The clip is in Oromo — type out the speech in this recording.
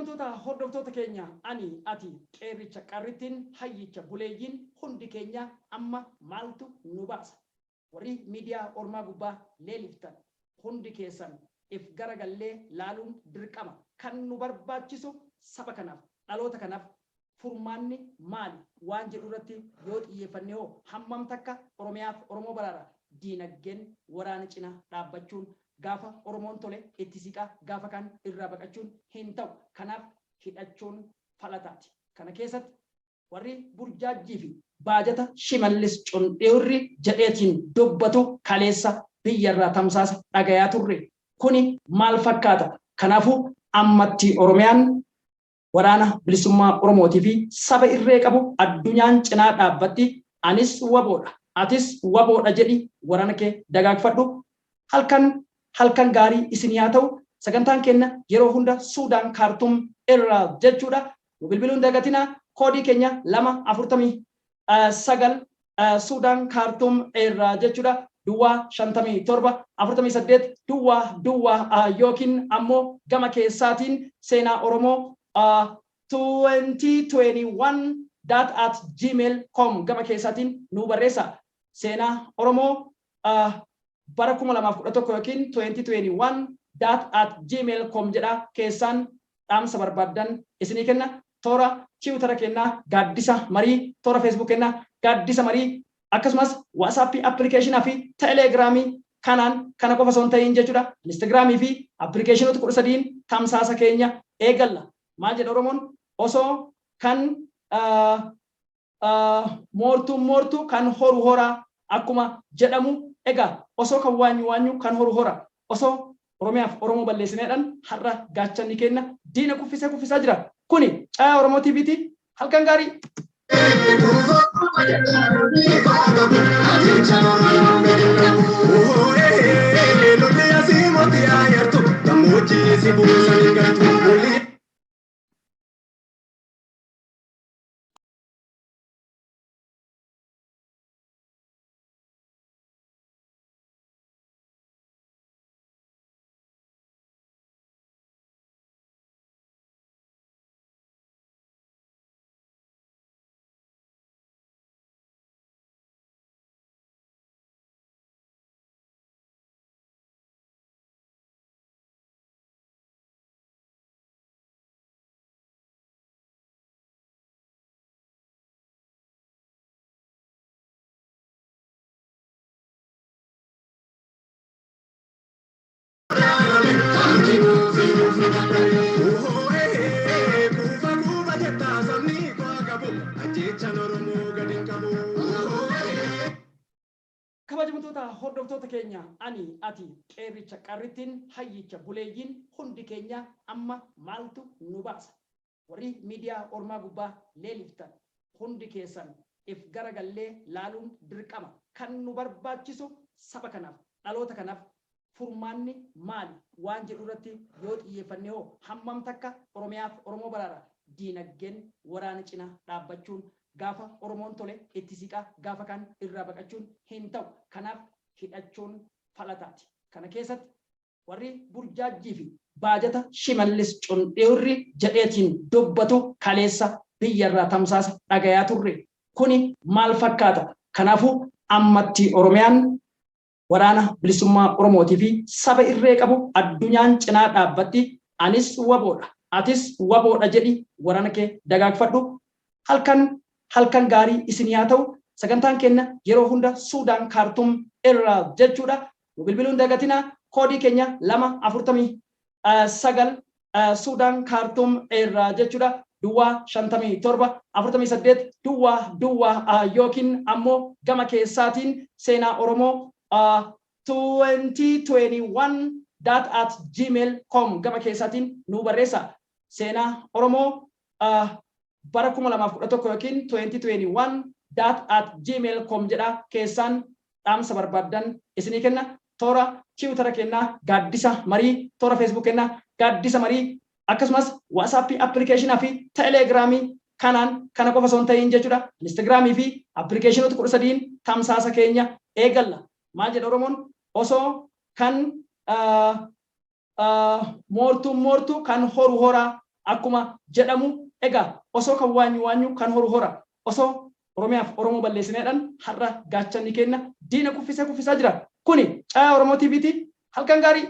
Kabajamtoota hordoftoota keenya, ani, ati, qeerricha, qarrittiin, hayyicha, buleeyyiin hundi keenya amma maaltu nu baasa? Warri miidiyaa ormaa gubbaa leeliftan hundi keessan if garagallee laaluun dirqama. Kan nu barbaachisu saba kanaaf, dhaloota kanaaf furmaanni maali waan jedhu irratti yoo xiyyeeffanne hoo hammam takka Oromiyaaf Oromoo baraara? Diinaggeen waraana cina dhaabbachuun gaafa Oromoon tole itti siqaa, gaafa kaan irraa baqachuun hin ta'u. Kanaaf hidhachuun falataati. Kana keessatti warri burjaajjii fi baajata Shimallis Cundhiurri jedheetiin dubbatu kaleessa biyyarraa tamsaasa dhagayaa turre. Kuni maal fakkaata? Kanaafuu ammatti Oromiyaan Waraana Bilisummaa Oromootii fi saba irree qabu addunyaan cinaa dhaabbatti. Anis wbo dha, atis wbo dha jedhi warana kee dagaagfadhu. Halkan halkan gaarii isinii haa ta'u. Sagantaan keenna yeroo hunda Suudaan Kaartum irraa jechuudha. Nu bilbiluu hin dagatinaa. Koodii keenya 2 49 Suudaan Kaartum irraa jechuudha. Duwwaa 57 48 duwwaa duwwaa yookiin ammoo gama keessaatiin seenaa Oromoo 2021 dot at gmail com gama keessaatiin nuu barreessa. Seenaa Oromoo bara 2011 yookiin 2021 dot at gmail com jedha, keessaan dhaamsa barbaaddan isinii kenna. Toora Tiwutara keenna Gaaddisa Marii, toora Facebook keenna Gaaddisa Marii, akkasumas WhatsApp, appilikeeshinaa fi Telegiraamii kanaan kana qofa osoo hin ta'iin jechuudha. Instagiraamii fi appilikeeshinoota 13n tamsaasa keenya eegalla. Maal jedha Oromoon? Osoo kan moortuun moortu kan horu hora akkuma jedhamu, egaa osoo kan waanyu waanyu kan horu hora. Osoo Oromiyaaf Oromoo balleessineedhaan har'a gaachanni keenna diina kuffisee kuffisaa jira. Kuni Caayaa Oromoo TVti. Halkan gaarii! Lolli asii mootii ayartu gammoojjii si buusanii galtu. Kuufa kuufa jettaa sabni koo qabu ajjeechaan Oromoo gadi hin qabu. Kabajamtoota hordoftoota keenya, ani, ati, qeerricha, qarrittiin, hayyicha, buleeyyiin hundi keenya amma maaltu nu baasa? Warri miidiyaa ormaa gubbaa leeliftan hundi keessan if garagallee laaluun dirqama. Kan nu barbaachisu saba kanaaf, dhaloota kanaaf furmaanni maali waan jedhu irratti yoo xiyyeeffanne hoo hammam takka Oromiyaaf Oromoo baraara? Diinaggeen waraana cina dhaabbachuun gaafa Oromoon tole itti siqaa, gaafa kaan irraa baqachuun hin ta'u. Kanaaf hidhachuun falataati. Kana keessatti warri burjaajjii fi baajata Shimallis Cundhiurri jedheetiin dubbatu kaleessa biyyarraa tamsaasa dhagayaa turre. Kuni maal fakkaata? Kanaafuu ammatti Oromiyaan Waraana Bilisummaa Oromootii fi saba irree qabu addunyaan cinaa dhaabbatti. Anis wbo dha, atis wbo dha jedhi warana kee dagaagfadhu. Halkan halkan gaarii isinii haa ta'u. Sagantaan keenna yeroo hunda Suudaan Kaartum irraa jechuudha. Nu bilbiluu hin dagatinaa. Koodii keenya 2 49 Suudaan Kaartum irraa jechuudha. Duwwaa 57 48 duwwaa duwwaa yookiin ammoo gama keessaatiin seenaa Oromoo 2021 dot at gmail com gama keessaatiin nuu barreessa. Seenaa Oromoo bara 2011 yookiin 2021 dot at gmail com jedha, keessaan dhaamsa barbaaddan isinii kenna. Toora Tiwutara keenna Gaaddisa Marii, toora Facebook keenna Gaaddisa Marii, akkasumas WhatsApp, appilikeeshinaa fi Telegiraamii kanaan kana qofa osoo hin ta'iin jechuudha. Instagiraamii fi appilikeeshinoota 13n tamsaasa keenya eegalla. Maal jedha Oromoon? Osoo kan moortuun moortu kan horu hora Akkuma jedhamu egaa, osoo kan waanyu waanyu, kan horu hora. Osoo Oromiyaaf Oromoo balleessineedhaan, har'a gaachanni kenna diina kuffisee kuffisaa jira. Kuni Caayaa Oromoo TVti. Halkan gaarii.